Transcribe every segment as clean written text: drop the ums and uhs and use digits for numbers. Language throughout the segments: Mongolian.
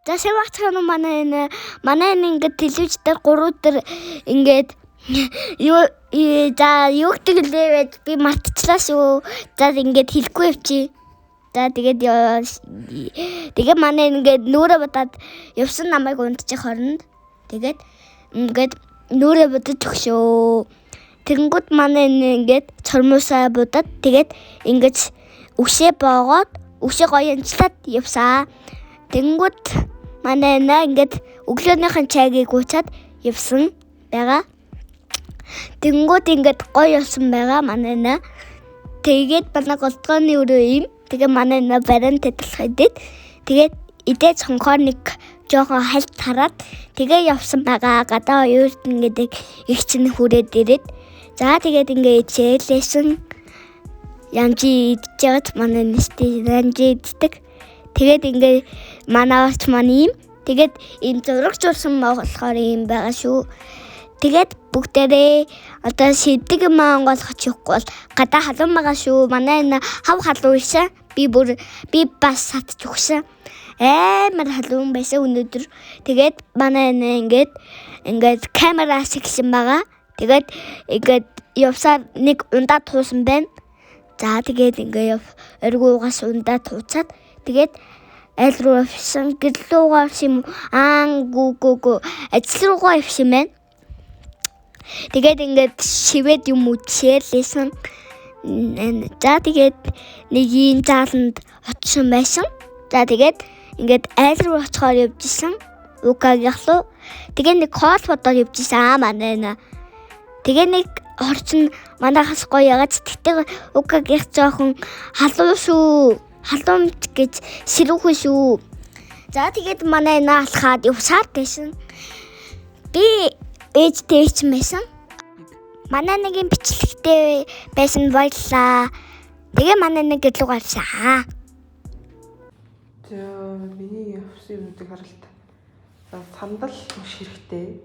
За, сайн бацгаана уу, манай энэ манай энэ ингээд телевиз дээр 3 өдөр ингээд юу за юу гэдэг лээ байж би мартчихлаа шүү. За, ингээд хэлэхгүй явчих. За, тэгээд тэгээ манай ингээд нүрэ будаад явсан, намайг унтчих хооронд. Тэгээд ингээд нүрэ будаж өгшөө. Тэгэнгүүт манай энэ ингээд цормуусаа будаад, тэгээд ингээд үшээ боогоод, үшээ гоё янзлаад явсаа. Тэгэнгүүт манай энэ ингээд өглөөнийхэн чайгийг уучаад явсан байгаа. Тэгэнгүүт ингээд гоё явсан байгаа манай энэ. Тэгээд манай голдгооны өрөө юм. Тэгээ манай энэ бариан тадлах идэд. Тэгээд идээ цонхоор нэг жоохон хальт хараад тэгээ явсан байгаа. Гадаа оюутан гэдэг их чинь хүрээд ирээд, за, тэгээд ингээ ичээлээсэн, янжи идэж байгаад, манай нэстэ янжи иддэг. Тэгээд ингээ манай орч маань ийм. Тэгээд ийм зураг зурсан болохоор ийм байгаа шүү. Тэгээд бүгдээрээ одоо шивдэг юм онгойлгох явахгүй бол гадаа халуун байгаа шүү. Манай энэ хав халуун исэн. Би бүр би бас сатж өгсөн. Амар халуун байсан өнөөдөр. Тэгээд манай энэ ингээд камера ашигласан байгаа. Тэгээд ингээд явсаар нэг ундаа туусан байна. За, тэгээд ингээ оргиугаас ундаа тууцаад, тэгээд айл руу явсан, гэр рүүгээ явсан юм аа, гү гү гү, ажил руугаа явсан байна. Тэгээд ингээд шивэд юм үдшээлсэн. За, тэгээд нэг ийм зааланд очсон байсан. За, тэгээд ингээд айл руу очихоор явж исэн. Укагийнх руу. Тэгээ нэг хоол бодоор явж исэн аа манай нэ. Тэгээ нэг хорчин манайхаас гоё ягаад, тэгтээ Укагийнх жоохон халуун шүү. Халуун гэж сэрүүхэн шүү. За, тэгээд манай нэ алхаад явсаар байсан. Би ээжтэй ичсэн байсан. Манай нэгin бичлэгтэй байсан, баярлаа. Тэгээ манай нэг гэрлүү гарсан. За, миний явсан юмнуудыг харалт. За, сандал маш хэрэгтэй.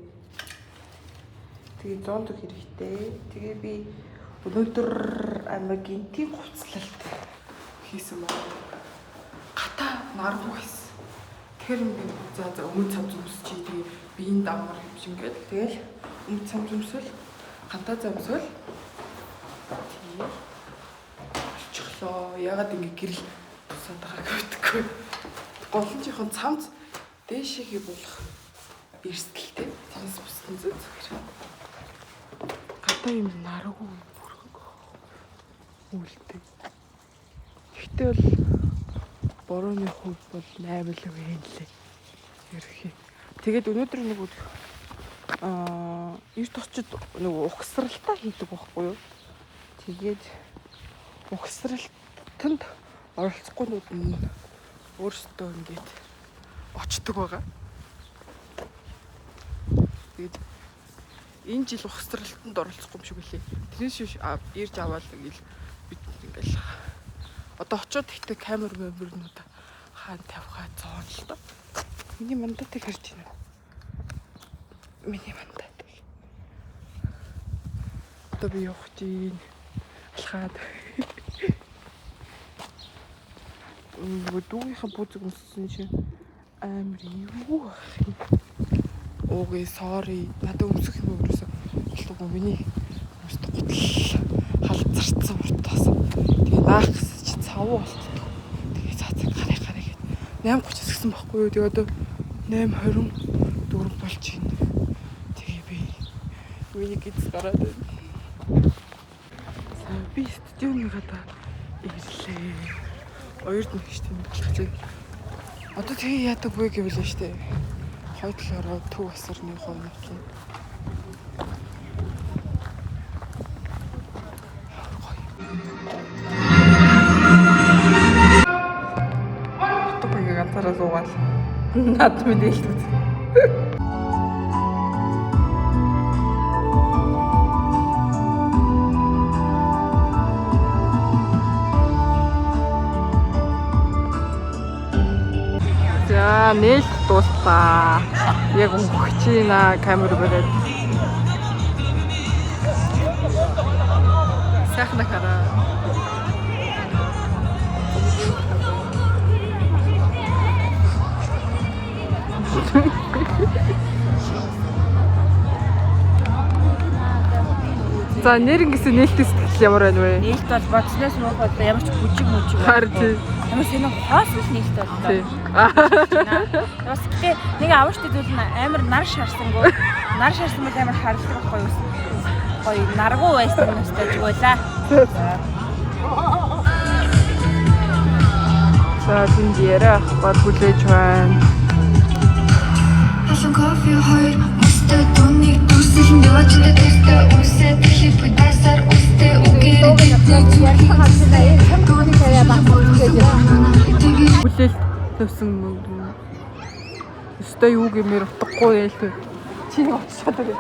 Тэгээ зондог хэрэгтэй. Тэгээ би өнөөдөр амар гинтийн хувцлалт хийсэн байна. Гата наргүй хийсэн. Тэгэхээр би за өмд цамц өмсчий. Тэгээ би энд амар юм шиг ингээд тэгэл өмд цамц өмсөл, гантаа замсвал тэгээ болчихлоо. Ягаад ингэ гэрэл тусаад байгааг мэдэхгүй. Гол нь жоохон цамц дээшээгээ буулах эрсдэлтэй. Тэрнээс бусдын зүг зүгээр. Гадаа юм нараагүй бүрхэг үлдээ. Гэхдээ бол борооны хувьд бол 8 л юм лээ. Ерхий. Тэгээд өнөөдөр нэг эрт очид нөгөө угсралтаа хийдэг байхгүй юу? Тэгээд угсралтанд оролцохгүйнүүд нь өөрсдөө ингээд очдөг байгаа. Тэгээд энэ жил угсралтанд оролцохгүй юм шиг үлээ. Тэрнээс биш ирж аваад ингээл бид ингээл одоо очиод ихтэй камер мэмэрнүүд хаан тавихаа зоон л доо. Миний мандатыг харж байна уу? Миний мандатыг. Одоо би явах чинь алхаад. Нөгөө дүүгийнхээ пүүзэг өмссөн чинь амар юу ах юм. Уугүй, sorry. Надад өмсөх юм өөрөөсөө болтоогүй, миний өмсдөг гутал халзарцсан уртаас. Тэгээ наах гэсэн чи цавуу болтдог. Тэгээ цаа цаа гарыг гарыг гэд 8:30-аас гисэн байхгүй юу. Тэгээ одоо 8:24 болж байна. Тэгээ би миний гиз гараад байна. За, би стадионы гадаа ирлээ. Оёрд нэг штеп болох чинь. Одоо тэгээ яадаг вэ гэвэл штеп. Хойд талаараа төв асарны хойно явчихна. Бутаг ингээ ганцаараа суугаал. Над мэдээлдэг. За, нээлт дууслаа. Яг өгч байна камер бариад. Сайхан хараа. За, нэрнгэсэн нээлттэй сэтгэл ямар байна вэ? Нээлт бол бодсноос муухай бол ямар ч бүжиг мүжиг. Харин тий. Ямар сонин хоосон л нээлт боллоо. Тий. Бас гэтээ нэг аварчтай зүйл нь амар нар шарсангүй. Нар шарсан бол амар харалдаг байхгүй юу? Гоё наргуу байсан нь өстой зүгэлээ. За, тэнд яриа авах хүлээж байна. Халуун кофе хоёр мөстэй дунийг дүрсэл нөөцтэй төстэй үсээ тэхий дайсар үстэй үгээр Хүлээл тавьсан мөнгө. Өстой юу гэмээр утгагүй ял. Чи нэг очиад байна.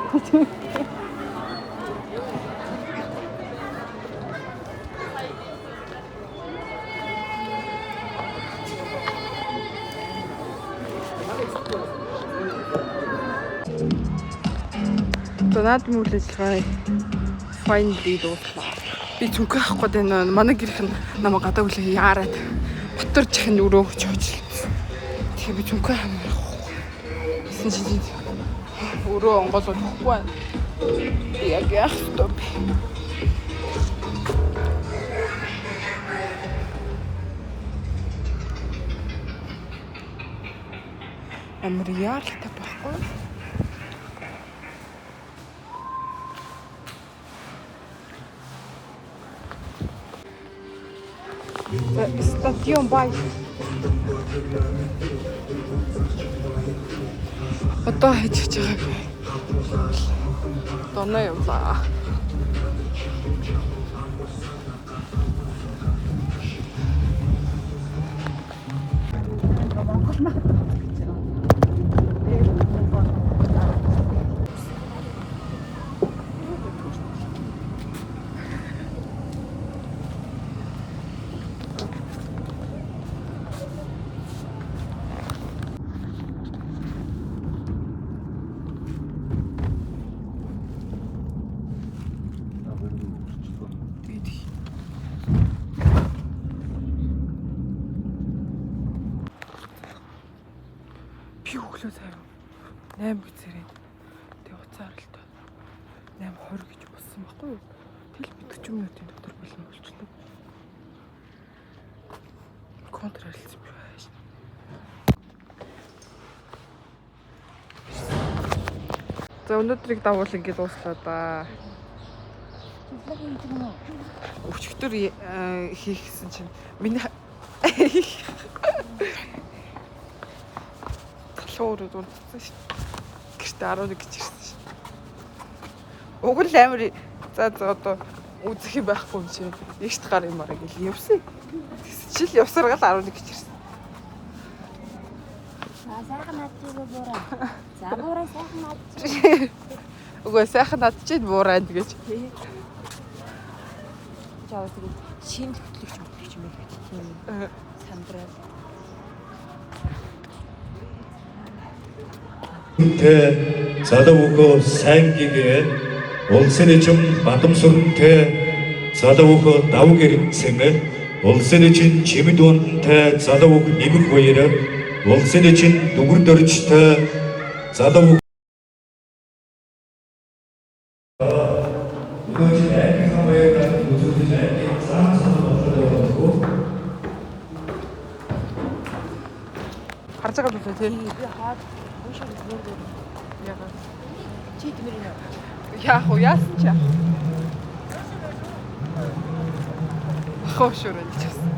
За, наадмын үйл ажиллагаа finally дууслаа. Би цүнхээ авах гээд байна. Манай гэрх нь намайг гадаа хүлээ яарад Батар чихэнд өрөө өгч хожилцсан. Тэгэхээр би цүнхээ хамаар авахгүй. Гэсэн чинь өрөө онгоолгоод өгөхгүй байна. Би яг яах ёстой бэ? Амар яаралтай байхгүй. За, стадион бай. Одоо хийж хийж байгааг. Доноо явлаа. Тэгээд би өглөө заяа 8 гэж сэрээд тэг уцаа харалтаа 8:20 гэж болсон байхгүй юу? Тэгэл би 40 минутын дотор болон болчихлоо. Контр харилцсан би хааш. За, өнөөдрийг давуул ингэ дууслаа да. Өчигдөр хийх гэсэн чинь миний талхуу өрөөд унтсан шүү. Гэртээ 11 гэж ирсэн шүү. Уг л амар за одоо үзэх юм байхгүй юм чи. Нэгт гар юм араа гэл явсан. Тэгсэн чил явсаргаал 11 гэж ирсэн. За, сайхан наадчихгүй буураа. За, буураа сайхан наадчих. Үгүй, сайхан над чинь буурай гэж. Жаа тэгээд шинэ хөтлөгч хөтлөгч юм байл тийм сандрал. Тэ залуу өхөө сайн гэгээ улсын ижим Бадамсүрэнтэй залуу өхөө давг эренцэн улсын ижин чимэд унтантай залуу өх нэмэх баяр улсын ижин дүгэр дөржтэй залуу өнөөдөр ангийнхан баяр үзүүлж ангийн зам санал бодлоо. Харж байгаа билүү тий? Би хаад уншаад зүгээр. Яагаад? Чи дэмэр юм. Яах вэ? Яасан чи яах вэ? Хошуурэ гэж байна.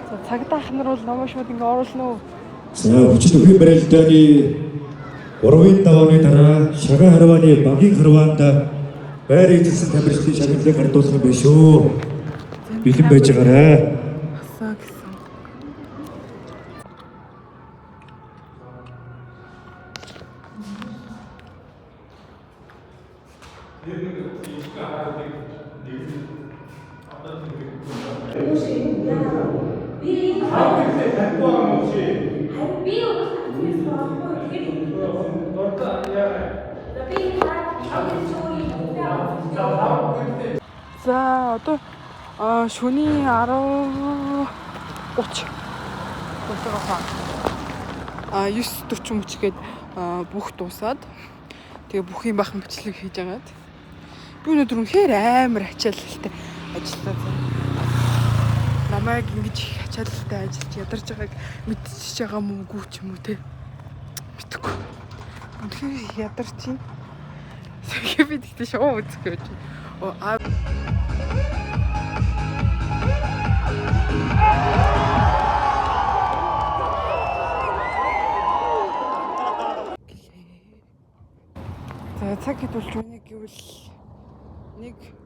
За, цагдаа ах нар бол намайг шууд ингэ оруулна уу? За, хүчин үхийн барилдааны гурвын давааны дараа шаган харвааны багийн харваанд байр эзэлсэн тамирчдын шагналыг гардуулах юм байна шүү. Бэлэн байж байгаарай. Асаа гэсэн. За, одоо шөнийн 10:30 болдог хаа. 9:40 мөч гээд бүх дуусаад, тэгээ бүх юм бахан бичлэг хийж агаад. Би өнөөдөр үнэхээр амар ачаалалтай ажиллаа. Намайг ингэж их ачаалалтай ажиллаж ядарч байгааг мэдчихэж байгаа мó, үгүй ч юм уу те. Мэдгүй. Үнэхээр их ядарч чинь. Тэгээ би тэгтээ шоу үзэх гэж. Оо а За, цаг хэд болж байна гэвэл 1